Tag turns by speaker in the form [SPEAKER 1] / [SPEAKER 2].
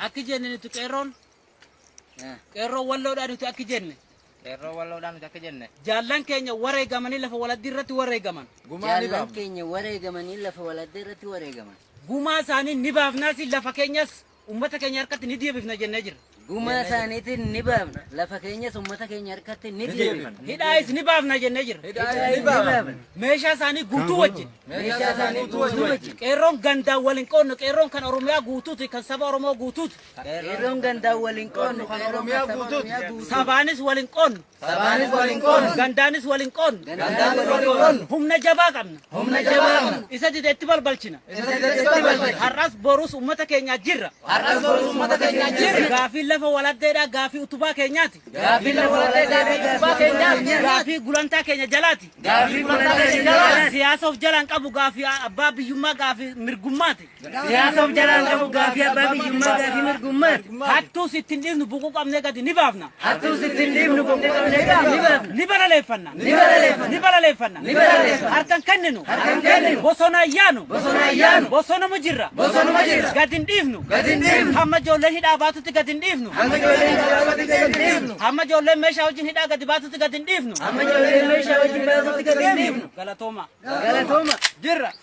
[SPEAKER 1] Akki jenne nuti qeerroon qeerroon walloodhaa nuti akki jenne.
[SPEAKER 2] Qeerroo walloodhaa nuti akka jenne.
[SPEAKER 1] Jaallan keenya wareegamanii lafa waladdii irratti wareegaman.
[SPEAKER 3] Jaallan keenya wareegamanii lafa waladdee irratti wareegaman.
[SPEAKER 1] Gumaa isaanii ni baafnaas lafa keenyas ummata keenya harkatti ni deebifna jennee jirra.
[SPEAKER 3] Gumaa isaaniitiin ni baafna. Lafa keenyas ummata keenya harkatti ni deebifna.
[SPEAKER 1] Hidhaayis ni baafna jennee jirra.
[SPEAKER 3] Ni baafna.
[SPEAKER 1] Meeshaa isaanii guutuu wajjin.
[SPEAKER 3] Meeshaa isaanii guutuu wajjin.
[SPEAKER 1] Qeerroon gandaan wal hin qoodnu qeerroon kan Oromiyaa guutuuti kan saba Oromoo guutuuti.
[SPEAKER 3] Qeerroon gandaan wal hin qoodnu kan Oromiyaa guutuuti.
[SPEAKER 1] Sabaanis wal hin qoodnu.
[SPEAKER 3] Sabaanis wal hin qoodnu.
[SPEAKER 1] Gandaanis wal hin qoodnu.
[SPEAKER 3] Gandaanis wal hin qoodnu.
[SPEAKER 1] Humna jabaa qabna.
[SPEAKER 3] Humna jabaa qabna.
[SPEAKER 1] Isa dide itti balbalchina.
[SPEAKER 3] Isa dide itti balbalchina.
[SPEAKER 1] Har'as borus ummata keenyaa jirra.
[SPEAKER 3] Har'as borus ummata keenyaa jirra.
[SPEAKER 1] Gaaffiin lafa waladdeedhaa gaaffii utubaa keenyaati.
[SPEAKER 3] Gaaffii lafa waladdeedhaa gaaffii utubaa keenyaati.
[SPEAKER 1] Gaaffii gulantaa keenya jalaati.
[SPEAKER 3] Gaaffii gulantaa keenya jalaati.
[SPEAKER 1] Siyaasa of jalaan qabu gaaffii abbaa biyyummaa gaaffii mirgummaati.
[SPEAKER 3] Siyaasa of jalaan qabu gaaffii abbaa biyyummaa gaaffii mirgummaati.
[SPEAKER 1] Hattuus ittiin dhiifnu buquu qabnee gadi ni baafna.
[SPEAKER 3] Hattuus ittiin dhiifnu boquu qabnee gadi ni baafna.
[SPEAKER 1] Ni balaleeffanna.
[SPEAKER 3] Ni balaleeffanna.
[SPEAKER 1] Ni balaleeffanna.
[SPEAKER 3] Ni balaleeffanna.
[SPEAKER 1] Harkan kenninu.
[SPEAKER 3] Harkan kenninu.
[SPEAKER 1] Bosona ayyaanu.
[SPEAKER 3] Bosona ayyaanu.
[SPEAKER 1] Bosonuma jirra.
[SPEAKER 3] Bosonuma jirra.
[SPEAKER 1] Gadi hin dhiifnu.
[SPEAKER 3] Gadi hin dhiifnu.
[SPEAKER 1] Hamma ijoolleen hidhaa baatutti gadi hin dhiifnu.
[SPEAKER 3] Hamma ijoolleen hidhaa baatutti gadi hin dhiifnu.
[SPEAKER 1] Hamma ijoolleen meeshaa wajjin hidhaa gadi baatutti gadi hin dhiifnu.
[SPEAKER 3] Hamma ijoolleen meeshaa wajjin baatutti gadi hin dhiifnu.
[SPEAKER 1] Galatooma.
[SPEAKER 3] Galatooma.
[SPEAKER 1] Jirra.